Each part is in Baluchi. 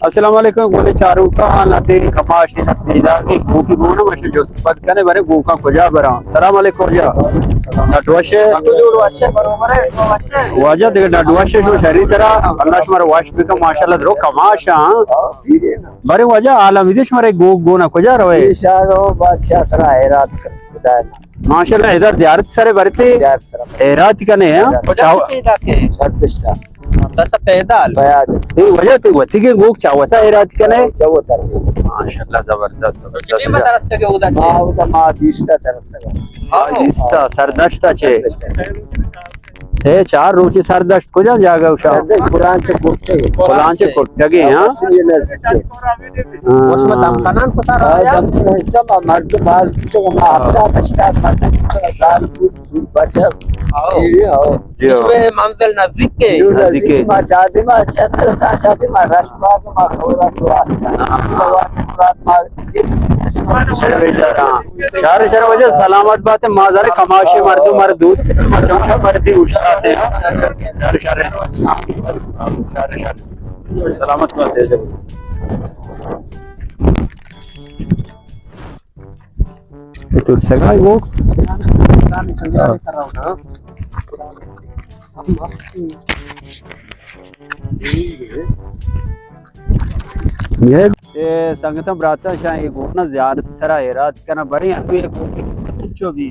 السلام علیکم، گلیں چاروکاں، حالات کماش پیدا کہ گوکی گون وش جست پد کنے، برے گوکاں کجا براں؟ السلام علیکم جا۔ ڈاکٹر وش ئے؟ واجہ دگہ ڈاکٹر وش ئے، شما شری سرا، اللہ شما رو وش بکن، ماشاءاللہ درو کماش ہاں۔ برے واجہ عالم دیش مرے گوک گونا کجا روے؟ شاہ بادشاہ سرا حیرات کر خدا۔ ماشاءاللہ، ادا زیارت سرے برتے۔ زیارت سرا۔ حیرات کنے، ہاں؟ زیارت۔ کجا چاو-، پیدا کے؟ سردشتا۔ دس پیدال۔ پیاد۔ اے وجہ تے وتی کے گوک چاوتا حیرات کنے۔ چاوتا۔ ماشاءاللہ، زبردست، زبردست۔ کتنی مدارت کے اودا کے؟ ما اودا ما بیستا طرف تک۔ ہاں۔ بیستا، سردشتا چے؟ سردشتا۔ سے چار روچے سردشت کجا جاگہ اوشا؟ سردشت بلانچ کٹگے۔ بلانچ کٹگے، ہاں۔ بس یہ نزدیک ہے۔ ہاں۔ اس میں دم کنان کتا رہا ہاں، یا؟ دم کنان کتا، مردم باز تو ما ہفتاد ہشتاد مردم سال بود، بود بچت۔ آؤ۔ یہ آؤ۔ جی۔ اس میں منزل نزدیک ہے۔ نزدیک ہے۔ ما چاہتے ما چتر تا چاہتے ما رش باز ما خورا تو آتا۔ ہاں۔ شر بیچارہ۔ شر شر واجہ سلامت بات، ما زر کماشے مردم مر دوست، ما چمشا مردی اوشتاتے ہیں۔ شر شر۔ شر شر۔ سلامت بات۔ تو سگائی وہ۔ اے سنگتاں براتاں، شاہ اے گونا زیارت سرا حیرات کنا، برے انو اے گوکی چو بھی۔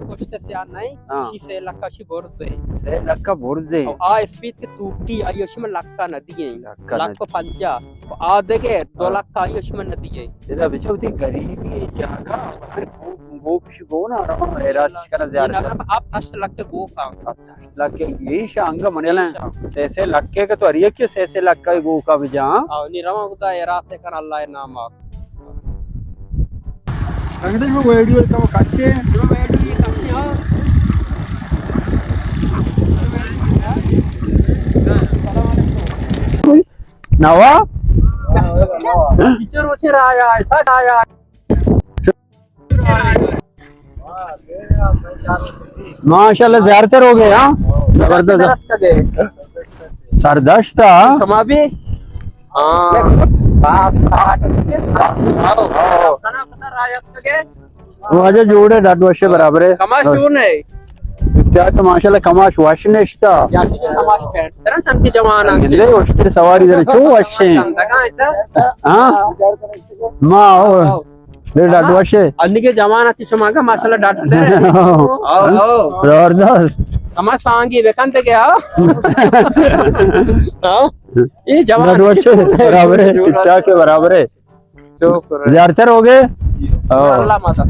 پشت سیاہ نہیں، ہاں۔ شی سے لکا شی برزے۔ سے لکا برزے۔ او آ اسپیت کے توکی، آئی اشم لکا ندی ہیں۔ لکا لکا ندی۔ پنجا۔ آ دگہ دو ہاں۔ لکا آئی اشم ندی ہیں۔ ادا بچو تی غریبی جاگا، گوک شی گونا، رما حیرات کنا زیارت۔ اب ہشت لکا گوکا۔ لکھ ایش انگا منی لیں۔ ایش۔ سے سے لکھ کے تو ہر یکے سے سے لکھ کا گوکا بجا۔ او نی رواں گدا اے رات کن اللہ نام آ۔ لگتے جو ویڈیو کم کچے۔ نوا؟ ٹیچر وچے رایا، ایسا آیا۔ ماشاءاللہ، زیارت ہو گئے، ہاں؟ زبردست۔ سردشت، ہاں؟ شما بھی؟ ہاں۔ واجہ جوڑ ہے، ڈاڈو وشے برابر ہے۔ کماش جوڑ ہے۔ کیا تو ماشاءاللہ کماش وش نشتا۔ یا کہ کماش پینٹ۔ ترا سنتی جوان آں۔ گندے وشتر سواری در چو وشیں۔ ہاں؟ ما، او۔ اے ڈاڈو وشے۔ انی کے جوان اتی شما کا ماشاءاللہ ڈاڈو تے۔ او، او۔ زبردست۔ ہما سانگی بکن تے کیا؟ ہاں؟ اے جوان ڈاڈو وشے، برابر ہے، ٹھیک ٹھاک ہے، برابر ہے۔ شکر ہے۔ زیارت ہو گئے؟ او۔ اللہ ماتا۔